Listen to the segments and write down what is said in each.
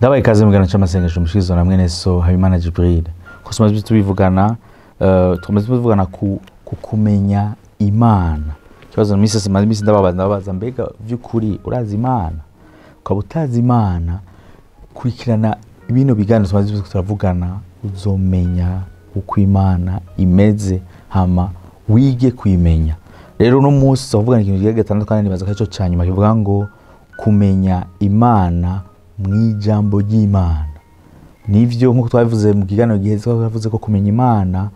Ndabaye ikaze mu kiganiro c'amasengesho mushikirizwa na mwene so Habimana Jibril. Ko tumaze tubivugana, tumaze tubivugana ku kumenya Imana. Ikibazo misi yose maze imisi ndababaza mbega vy'ukuri urazi Imana? Ukaba utazi Imana, kurikirana bino biganiro tumaze turavugana, uzomenya uko Imana imeze hama wige kuyimenya. Rero no munsi tuvugana ikintu kigiye gitandukanye, nibaza ko ico canyuma kivuga ngo kumenya Imana mwijambo ry'Imana. Nivyo nkuko twabivuze mu kiganiro giheze, twavuze ko kumenya Imana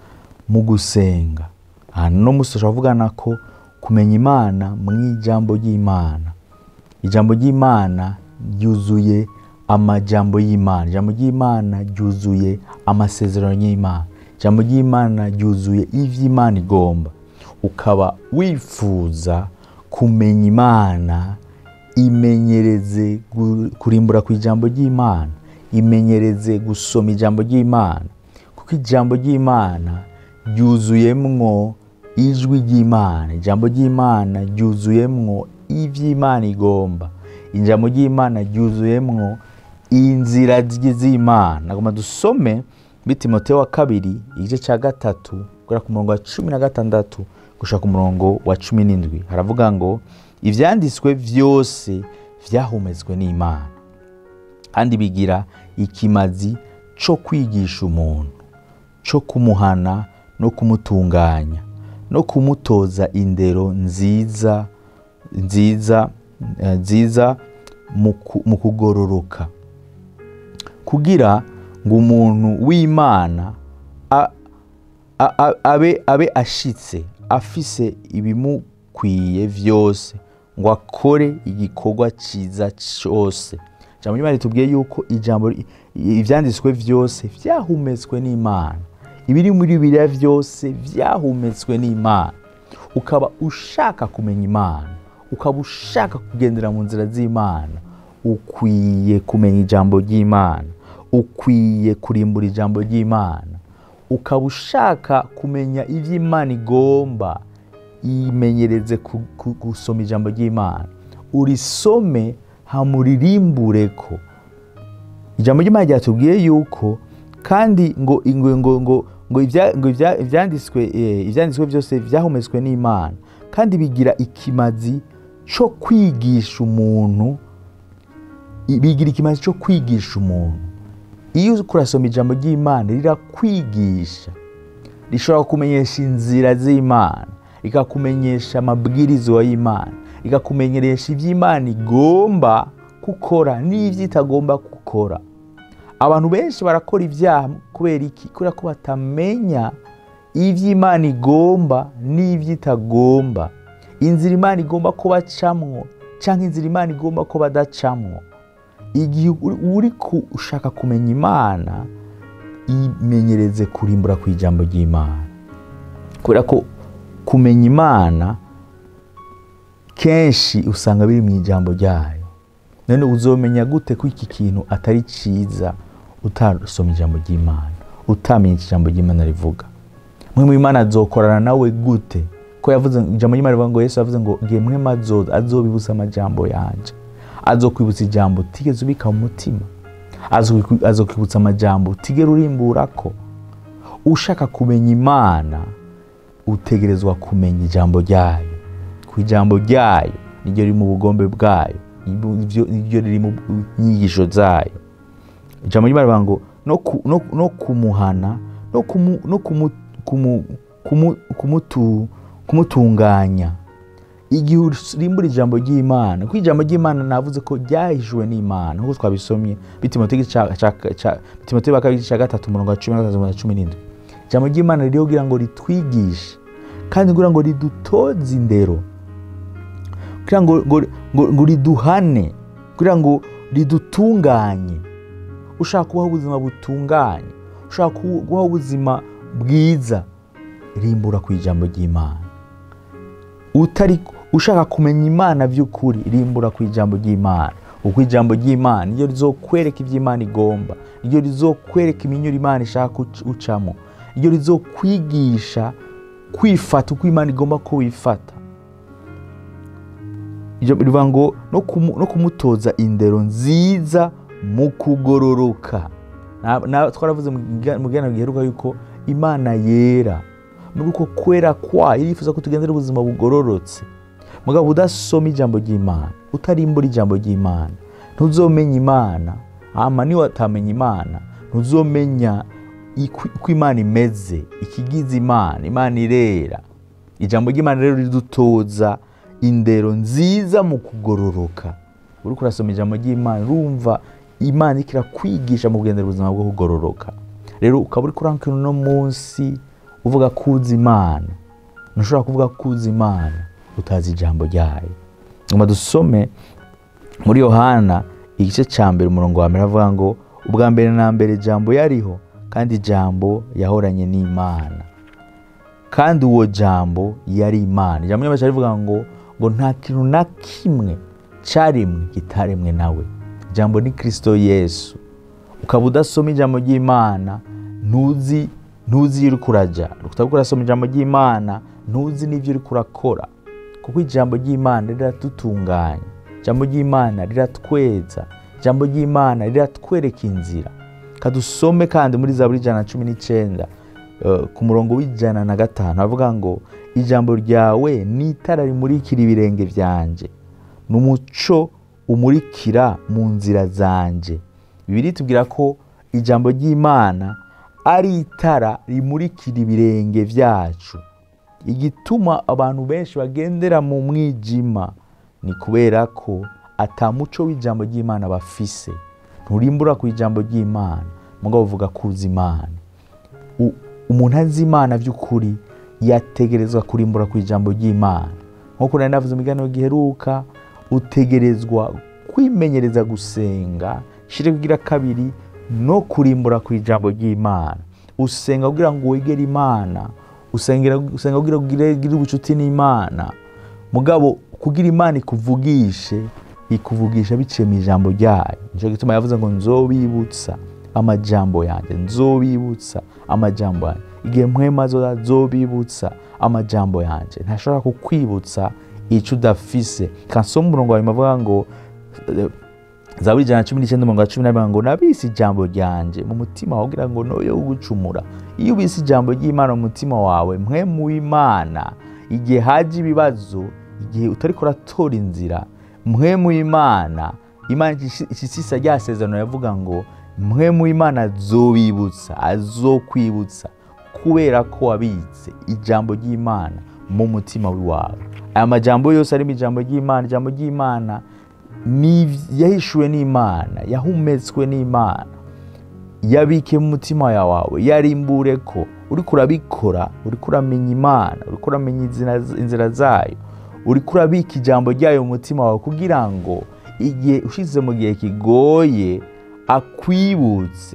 mu gusenga. Hano munsi turavugana ko kumenya Imana mwijambo ry'Imana. Ijambo ry'Imana ryuzuye amajambo y'Imana. Ijambo ry'Imana ryuzuye amasezerano y'Imana. Ijambo ry'Imana ryuzuye ivy'Imana igomba. Ukaba wifuza kumenya Imana, imenyereze kurimbura ku ijambo ry'Imana, imenyereze gusoma ijambo ry'Imana, kuko ijambo ry'Imana ryuzuyemwo ijwi ry'Imana. Ijambo ry'Imana ryuzuyemwo ivy'Imana igomba. Ijambo ry'Imana ryuzuyemwo inzira z'Imana. Nagomba dusome muri Timoteyo wa kabiri igice ca 3 guhera ku murongo wa 16 gushika ku murongo wa 17. Haravuga ngo ivyanditswe vyose vyahumetswe n'Imana, kandi bigira ikimazi co kwigisha umuntu, co kumuhana no kumutunganya, no kumutoza indero nziza nziza nziza mu kugororoka, kugira ngo umuntu w'Imana abe ashitse, afise ibimukwiye vyose, ngo akore igikorwa ciza cose. Ijambo ry'Imana ritubwiye yuko ijambo ivyanditswe vyose vyahumetswe n'Imana. Ibiri muri Bibiliya vyose vyahumetswe n'Imana. Ukaba ushaka kumenya Imana, ukaba ushaka kugendera mu nzira z'Imana, ukwiye kumenya ijambo ry'Imana, ukwiye kurimbura ijambo ry'Imana. Ukaba ushaka kumenya ivy'Imana igomba, imenyereze gusoma ijambo ry'Imana, urisome hamuririmbureko. Ijambo ry'Imana ryatubwiye yuko kandi ngo ngo ngo ngo ngo ivyanditswe ivyanditswe byose vyahumetswe n'Imana, kandi bigira ikimazi co kwigisha umuntu, bigira ikimazi co kwigisha umuntu. Iyo kurasoma ijambo ry'Imana rirakwigisha, rishobora kumenyesha inzira z'Imana, rikakumenyesha amabwirizwa y'Imana, rikakumenyesha ivy'Imana igomba gukora n'ivy'itagomba gukora. Abantu benshi barakora ivyaha kubera iki? Kubera ko batamenya ivy'Imana igomba n'ivy'itagomba, inzira Imana igomba ko bacamwo canke inzira Imana igomba ko badacamwo. Igihe uri ushaka kumenya Imana, imenyereze kurimbura ku ijambo ry'Imana, kubera ko kumenya Imana kenshi usanga biri mu ijambo ryayo. None uzomenya gute ko iki kintu atari ciza utasoma ijambo ry'Imana, utamenya ijambo ry'Imana rivuga? Mwe mu Imana azokorana nawe gute? Ko yavuze ijambo ry'Imana rivuga ngo Yesu yavuze ngo ngiye mwe azobibutsa amajambo yanje, azokwibutsa ijambo utigeze ubika mu mutima, azokwibutsa amajambo utigera urimburako. Ushaka kumenya Imana utegerezwa kumenya ijambo ryayo, ku ijambo ryayo niryo riri mu bugombe bwayo, niryo riri mu nyigisho zayo. Ijambo ry'Imana rivuga ngo no kumuhana no kumutunganya. Igihe urimbura ijambo ry'Imana, kuko ijambo ry'Imana navuze ko ryahishwe n'Imana, nkuko twabisomye Timoteyo wa kabiri ca 3 umurongo wa 13 na 17. Ijambo ry'Imana ririho kugira ngo ritwigishe, kandi kugira ngo ridutoze indero, kugira ngo riduhane, kugira ngo ridutunganye. Ushaka kubaho ubuzima butunganye, ushaka kubaho ubuzima bwiza, rimbura ku ijambo ry'Imana. Utari ushaka kumenya Imana vy'ukuri, rimbura ku ijambo ry'Imana. Uko ijambo ry'Imana niryo rizokwereka ivy'Imana igomba, niryo rizokwereka iminyuro Imana ishaka ucamo, niryo rizokwigisha kwifata uko Imana igomba ko wifata. Ijambo rivuga ngo no kumutoza indero nziza mu kugororoka. Twaravuze mu kiganiro giheruka yuko Imana yera, muri uko kwera kwayo irifuza ko tugendera ubuzima bugororotse. Mugabo udasoma ijambo ry'Imana, utarimbura ijambo ry'Imana, ntuzomenya Imana. Ama niba utamenya Imana, ntuzomenya uko Imana imeze, ikigize Imana. Imana irera. Ijambo ry'Imana rero ridutoza indero nziza mu kugororoka. Uriko urasoma ijambo ry'Imana, urumva Imana ikirakwigisha mu kugendera ubuzima bwo kugororoka. Rero ukaba uriko urankina uno munsi uvuga kuzi Imana, ntushobora kuvuga kuzi Imana utazi ijambo ryayo. Ngoma dusome muri Yohana igice ca mbere umurongo wa mbere, avuga ngo ubwa mbere na mbere ijambo yariho, kandi ijambo yahoranye n'Imana, kandi uwo jambo yari Imana. Ijambo ry'Imana rivuga ngo nta kintu na kimwe caremwe kitaremwe nawe. Ijambo ni Kristo Yesu. Ukaba udasoma ijambo ry'Imana, ntuzi iyo uriko uraja. Ukaba urasoma ijambo ry'Imana, ntuzi n'ivyo uriko urakora, kuko ijambo ry'Imana riratutunganya, ijambo ry'Imana riratweza, ijambo ry'Imana riratwereka inzira. Kadusome kandi muri Zaburi 119 ku murongo w'105, avuga ngo ijambo ryawe ni itara rimurikira ibirenge vyanje, n'umuco umurikira mu nzira zanje. Bibiliya itubwira ko ijambo ry'Imana ari itara rimurikira ibirenge vyacu. Igituma abantu benshi bagendera mu mwijima ni kubera ko ata muco w'ijambo ry'Imana bafise. Nturimbura ku ijambo ry'Imana, mugabo uvuga kuzi Imana. Umuntu azi Imana vy'ukuri yategerezwa kurimbura ku ijambo ry'Imana. Nkuko nari navuze mu kiganiro giheruka, utegerezwa kwimenyereza gusenga, shire kugira kabiri no kurimbura ku ijambo ry'Imana. Usenga kugira ngo wegere Imana, usenga kugira ngo ugire ubucuti n'Imana. Mugabo kugira Imana ikuvugishe, ikuvugisha biciye mu ijambo ryayo. Nico gituma yavuze ngo nzobibutsa amajambo yanjye, nzobibutsa amajambo yanjye. Igihe mpwema nzobibutsa amajambo yanjye. Ntashobora kukwibutsa ico udafise. Kansoma umurongo wa nyuma avuga ngo Zaburi 119 umurongo wa 11 ngo nabise ijambo ryanje mu mutima wawe kugira ngo noye ugucumura. Iyo ubise ijambo ry'Imana mu mutima wawe, mpwemu w'Imana, igihe haje ibibazo, igihe utariko uratora inzira, mpwemu w'Imana, Imana isisa rya sezerano yavuga ngo mpwemu w'Imana azobibutsa, azokwibutsa kubera ko wabitse ijambo ry'Imana mu mutima wawe. Aya majambo yose ari mu ijambo ry'Imana. Ijambo ry'Imana ni yahishuwe n'Imana, yahumetswe n'Imana, yabike mu mutima wawe, yarimbure ko uriko urabikora, uriko uramenya Imana, uriko uramenya inzira zayo, uriko urabika ijambo ryayo mu mutima wawe kugira ngo igihe ushize mu gihe kigoye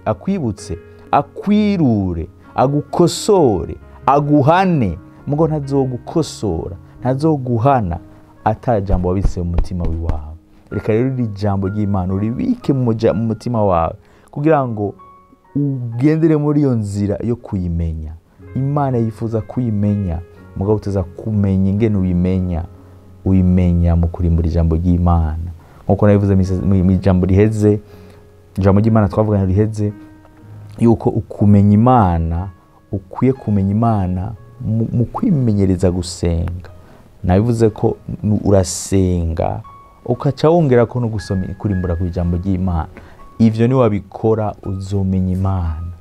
akwibutse, akwirure, agukosore, aguhane. Mugo ntazogukosora, ntazoguhana ata jambo wabitse mu mutima wawe. Reka rero iri jambo ry'Imana uribike mu mutima wawe kugira ngo ugendere muri iyo nzira yo kuyimenya. Imana yifuza kuyimenya, mugabo uteza kumenya ingene uyimenya. Uyimenya mu kurimbura ijambo ry'Imana. Nkuko nabivuze mu ijambo riheze, ijambo ry'Imana twavuganye riheze, yuko ukumenya Imana, ukwiye kumenya Imana mu kwimenyereza gusenga. Nabivuze ko urasenga ukaca wongera ko no gusoma kurimbura ku ijambo ry'Imana. Ivyo ni wabikora uzomenya Imana.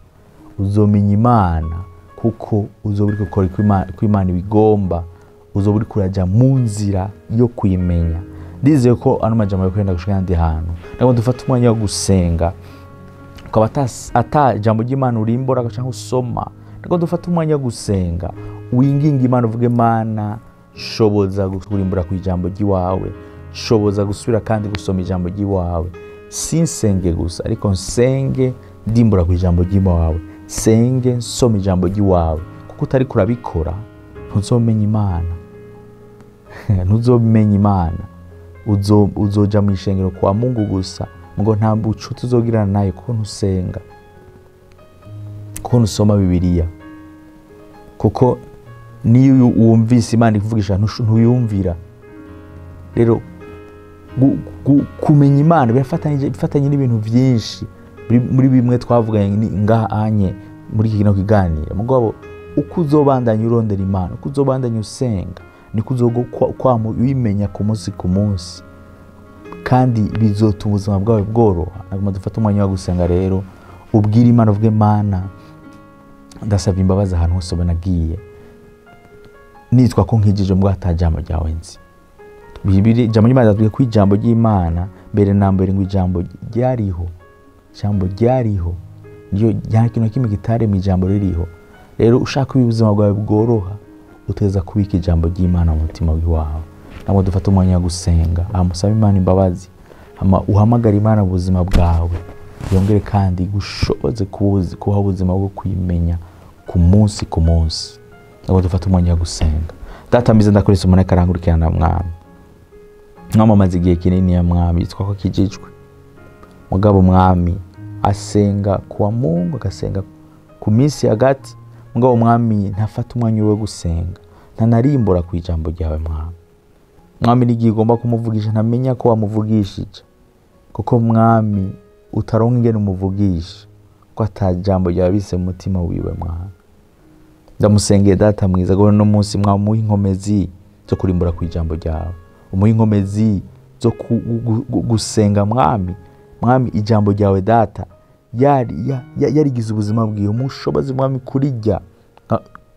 Uzomenya Imana kuko uzoba uriko ukora uko Imana ibigomba, uzoba uriko uraja mu nzira yo kuyimenya. Ndizeye ko ano majambo yo kwenda gushika ahandi hantu. Ndagomba dufate umwanya wo gusenga. Ukaba ata ijambo ry'Imana urimbura canke usoma. Ndagomba dufate umwanya wo gusenga. Winginga Imana uvuge Mana, shoboza kurimbura ku ijambo ry'iwawe, shoboza gusubira kandi gusoma ijambo ry'iwawe. Sinsenge gusa, ariko nsenge ndimbura ku ijambo ry'iwawe, senge nsoma ijambo ry'iwawe, kuko utariko urabikora ntuzomenya Imana. Ntuzomenya Imana. Uzoja mu ishengero kwa Mungu gusa, ngo nta bucuti uzogirana nayo kuko ntusenga, kuko ntusoma Bibiliya, kuko niyo wumvise Imana ikuvugisha ntuyumvira. Rero Kumenya Imana bifatanye n'ibintu byinshi muri bimwe twavuganye ngaha anye muri kino kiganiro. Mugabo uko uzobandanya urondera Imana, uko uzobandanya usenga, niko uzokwama uyimenya ku munsi ku munsi, kandi bizotuma ubuzima bwawe bworoha. Nagomba dufate umwanya wo gusenga rero, ubwire Imana, uvuge Mana ndasabye imbabazi ahantu hose nagiye nitwa ko nkijije mbwa atajambo ryawe nzi. Bibiri ijambo ry'Imana riratubwira ko ijambo ry'Imana mbere na mbere ngo ijambo ryariho, ijambo ryariho niyo nta kintu kimwe kitaremwe ijambo ririho. Rero ushaka ubuzima bwawe bworoha uteza kubika ijambo ry'Imana mu mutima wawe. Ntabwo dufata umwanya wo gusenga, amusaba Imana imbabazi, ama uhamagara Imana mu buzima bwawe, yongere kandi gushoboze kubaho ubuzima bwo kuyimenya ku munsi ku munsi. Ntabwo dufata umwanya wo gusenga. Data mwiza, ndakurese umuntu akarangurikirana mwami. Mwamamaze igihe kinini ya mwami yitwa ko kijijwe. Mugabo mwami asenga kuwa Mungu, agasenga ku minsi hagati. Mugabo mwami ntafata umwanya wo gusenga, ntanarimbura ku ijambo ryawe mwami. Mwami n'igihe ugomba kumuvugisha ntamenya ko wamuvugishije, kuko mwami utaronka ingene umuvugisha, ko atajambo ryawe bise mu mutima wiwe mwami. Ndamusengeye Data mwiza, ngo no munsi mwamuha inkomezi zo kurimbura ku ijambo ryawe, umuha inkomezi zo gusenga mwami. Mwami ijambo ryawe Data yarigize ubuzima bwiwe, umushobozi mwami kurijya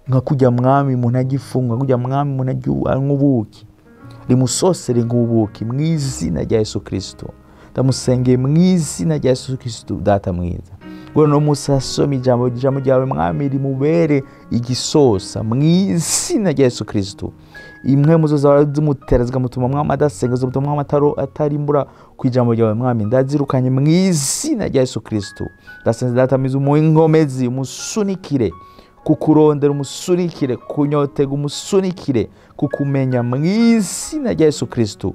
nka kujya mwami umuntu agifunga, kujya mwami umuntu anywa ubuki, rimusosere nk'ubuki mu izina rya Yesu Kristo. Ndamusengeye mu izina rya Yesu Kristo Data mwiza, ngo no munsi asome ijambo ryawe mwami rimubere igisosa mu izina rya Yesu Kristo. Imwe muzo zawe zimutera zikamutuma mwami adasenga, zimutuma mwami atarimbura ku ijambo ryawe mwami, ndazirukanye mu izina rya Yesu Kristo. Ndasenze Data mwiza, umuhe inkomezi, umusunikire kukurondera, umusunikire kunyotega, umusunikire kukumenya mu izina rya Yesu Kristo.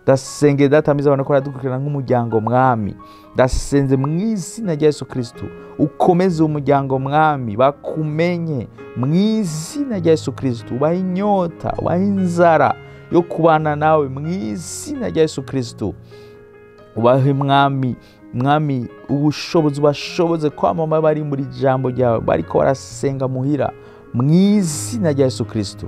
Ndasenge Data mwiza, abantu ko baradukurikirana nk'umuryango mwami, ndasenze mu izina rya Yesu Kristo ukomeze umuryango mwami, bakumenye mu izina rya Yesu Kristo, ubahe inyota, ubahe inzara yo kubana nawe mu izina rya Yesu Kristo. Ubahe mwami, mwami ubushobozi, ubashoboze kwamama bari muri ijambo ryawe, bariko barasenga muhira mu izina rya Yesu Kristo.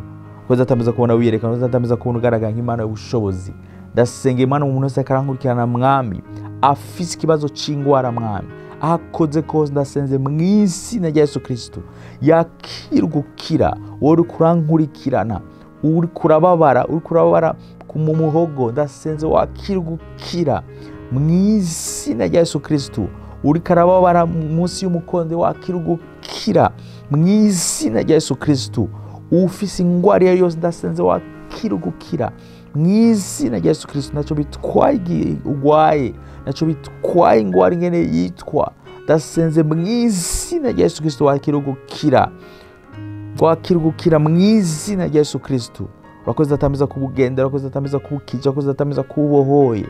Uzatambiza kubona wiyerekana, uzatambiza kubona ugaragara nk'Imana y'ubushobozi. Ndasenga Imana umuntu wese akarankurikirana mwami, afise ikibazo c'ingwara mwami, akoze kose, ndasenze mu izina rya Yesu Kristo yakirugukira. Wowe uri kurankurikirana, uri kurababara, uri kurababara mu muhogo, ndasenze wakirugukira mu izina rya Yesu Kristo. Uri karababara munsi y'umukonde, wakirugukira mu izina rya Yesu Kristo. Ufise ingwara iyo yose, ndasenze wakirugukira mu izina rya Yesu Kristo. Ntacyo bitwaye igihe ugwaye, ntacyo bitwaye ingwara ingene yitwa, ndasenze mu izina rya Yesu Kristo wakirugukira, wakirugukira mu izina rya Yesu Kristo. Urakoze Data mwiza kubugenda, urakoze Data mwiza kubukija, urakoze Data mwiza kubohoye,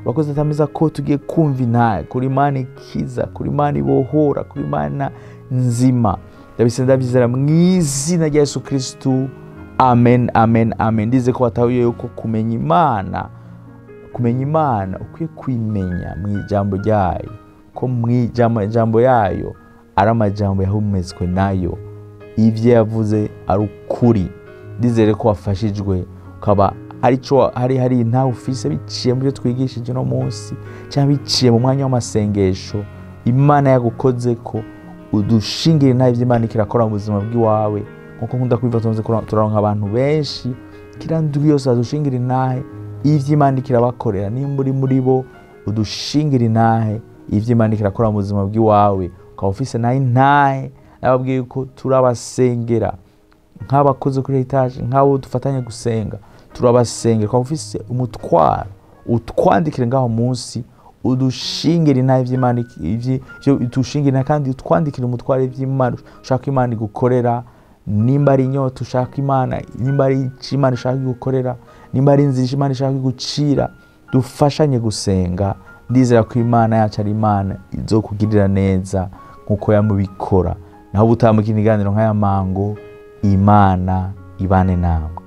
urakoze Data mwiza ko tugiye kumva intahe kuri Imana ikiza, kuri Imana ibohora, kuri Imana nzima. Ndabisenga ndabyizera mu izina rya Yesu Kristo. Amen, amen, amen. Ndize ko watahuye yuko kumenya Imana, kumenya Imana ukwiye kwimenya mu ijambo ryayo, ko mu ijambo yayo ari amajambo yahumetswe nayo, ivyo yavuze ari ukuri. Ndizere ko wafashijwe, ukaba arico hari ntawe ufise biciye mu byo twigishije no munsi, cyangwa biciye mu mwanya w'amasengesho Imana yagukoze ko udushingire ntawe ivyo Imana ikirakora mu buzima bw'iwawe. Nkuko nkunda kubivuga, tumaze turaronka abantu benshi kila ndwi yose badushingira intahe ivyo Imana ikirabakorera. Nimba uri muri bo udushingira intahe ivyo Imana ikirakora mu buzima bw'iwawe, ukaba ufise nayo intahe, nababwiye ko turabasengera nk'abakozi kuri etage, nk'abo dufatanye gusenga, turabasengera. Ukaba ufise umutwaro, utwandikire ngaho munsi, udushingire intahe ivy'Imana, ivyo udushingire, kandi utwandikire umutwaro ivy'Imana ushaka Imana igukorera. Nimba ari inyota ushaka Imana, nimba ari ico Imana ishaka gukorera, nimba ari inzira Imana ishaka gucira, dufashanye gusenga. Ndizera ko Imana yacu ari Imana izokugirira neza nkuko yamubikora. Naho ubutaha mu kindi kiganiro nk'aya mango, Imana ibane namwe.